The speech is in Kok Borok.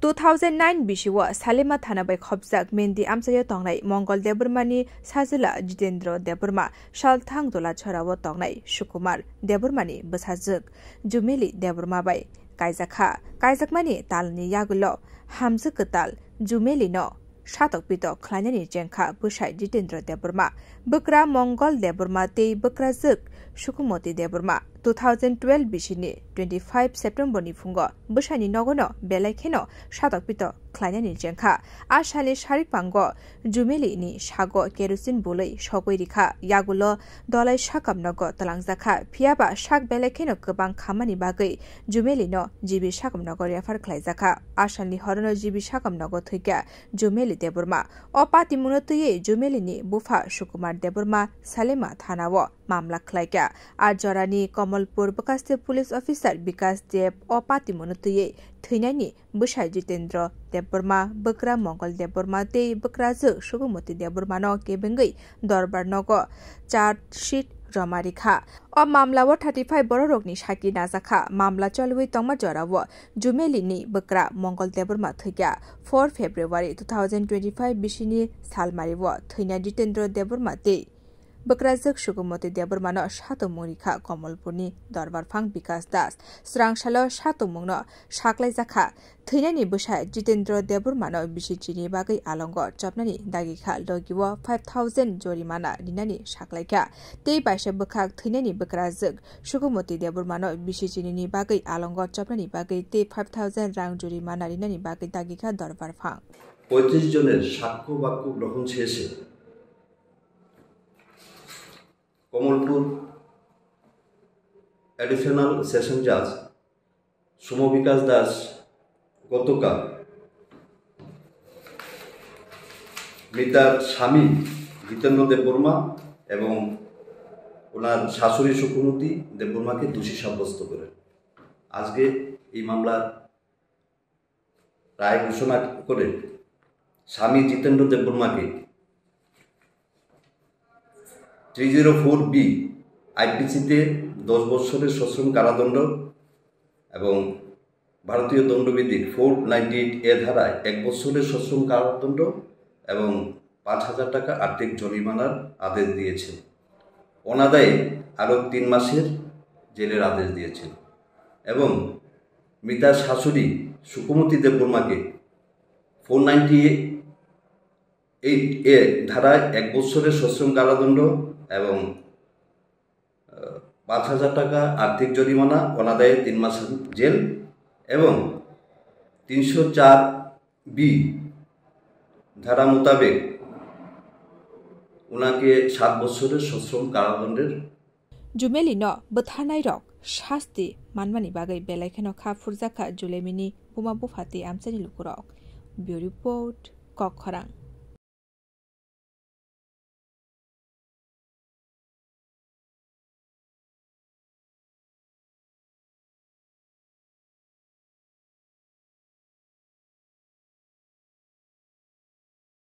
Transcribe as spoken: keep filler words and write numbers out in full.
Two thousand nine bisio Salima thana bai khopjak Mendi amchaio tongnai Mongol Debbarmani sajla Jitendra Debbarma, salthang Dolachorao tongnai Sukumar Debbarmani bwsajwk Jumeli Debbarma bai kaijakha. Kaijakmani talni yagulo hamjwk kwtal Jumelino satok pitok khlainani chengkha bwsai Jitendra Debbarma, bwkra Mongol Debbarma tei bwkrajwk Sukumoti Debbarma. Two thousand twelve bisini twenty five September ni phungo bwsaini nogono belai kheno satok pitok khlainani chengkha. A salni sarik pango Jumeli ni sago kerosene bului sogwi rikha, yagulo dolai sakam nogo twlangjakha. Phiyaba sak belai kheno kwbang khamani bagwi Jumeli no G B sakam nogo refer khlaijakha. A salni horono G B sakam nogo thwikha Jumeli Debbarma. O patimungno twiwi Jumeli ni bupha Sukumar Debbarma Salima thana o mamla khlaikha. A jorani Komolpur bwkhaste police officer Bikas Deb o patimungno twiwi thwinani bwsai Jitendra Debbarma, bwkra Mongol Debbarma tei bwkrajwk Sukumoti Debbarmano kebengwi dorbar nogo charge sheet rwma rikha. O mamlao thirty five bororokni saki najakha. Mamla cholwi tongma jorao Jumeli ni bwkra Mongol Debbarma thwikha four February two thousand twenty five bisini salmario thwina Jitendra Debbarma tei bwkrajwk Sukumoti Debbarmano satomung rikha Komolpurni dorbarphang Bikas Das. Swrangsalo satomungno saklaijakha. Thwinani bwsai Jitendra Debbarmano bisi chini bagwi alongo chopnani dagikha, logio five thousand jorimana rinani saklaikha. Tei baisa bwkhak thwinani bwkrajwk Sukumoti Debbarmano bisi chinini bagwi alongo chopnani bagwi tei five thousand rang jorimana rinani bagwi dagikha dorbarphang. পঁয়ত্রিশ জনের সাক্ষ্য বাক্য গ্রহণ শেষে Kamalpur additional session জাজ সৌম্য বিকাশ দাস গতকাল মৃতার স্বামী জিতেন্দ্র দেববর্মা এবং ওনার শাশুড়ি সুকুমতি দেববর্মাকে দোষী সাব্যস্ত করেন। আজকে এই মামলার রায় ঘোষণা করে স্বামী জিতেন্দ্র দেববর্মাকে থ্রি জিরো ফোর বি আইপিসিতে দশ বছরের সশ্রম কারাদণ্ড এবং ভারতীয় দণ্ডবিধির ফোর নাইনটি এইট এ ধারায় এক বছরের সশ্রম কারাদণ্ড এবং পাঁচ হাজার টাকা আর্থিক জরিমানার আদেশ দিয়েছেন। অনাদায়ে আরও তিন মাসের জেলের আদেশ দিয়েছেন এবং মৃতার শাশুড়ি সুকুমতি দেববর্মাকে ফোর নাইনটি এইট এ ধারায় এক বছরের সশ্রম কারাদণ্ড এবং, আহ, পাঁচ হাজার টাকা আর্থিক জরিমানা, অনাদায়ে তিন মাস জেল এবং তিনশো চার বি ধারা মোতাবেক ওনাকে সাত বছরের সশ্রম কারাদণ্ডের Jumeli no bwtharnai rok sasti manmani bagwi belai kheno kha phurjakha Julemini buma bupha tei amchaini lukurok. Bureau Report, Kokkhorang.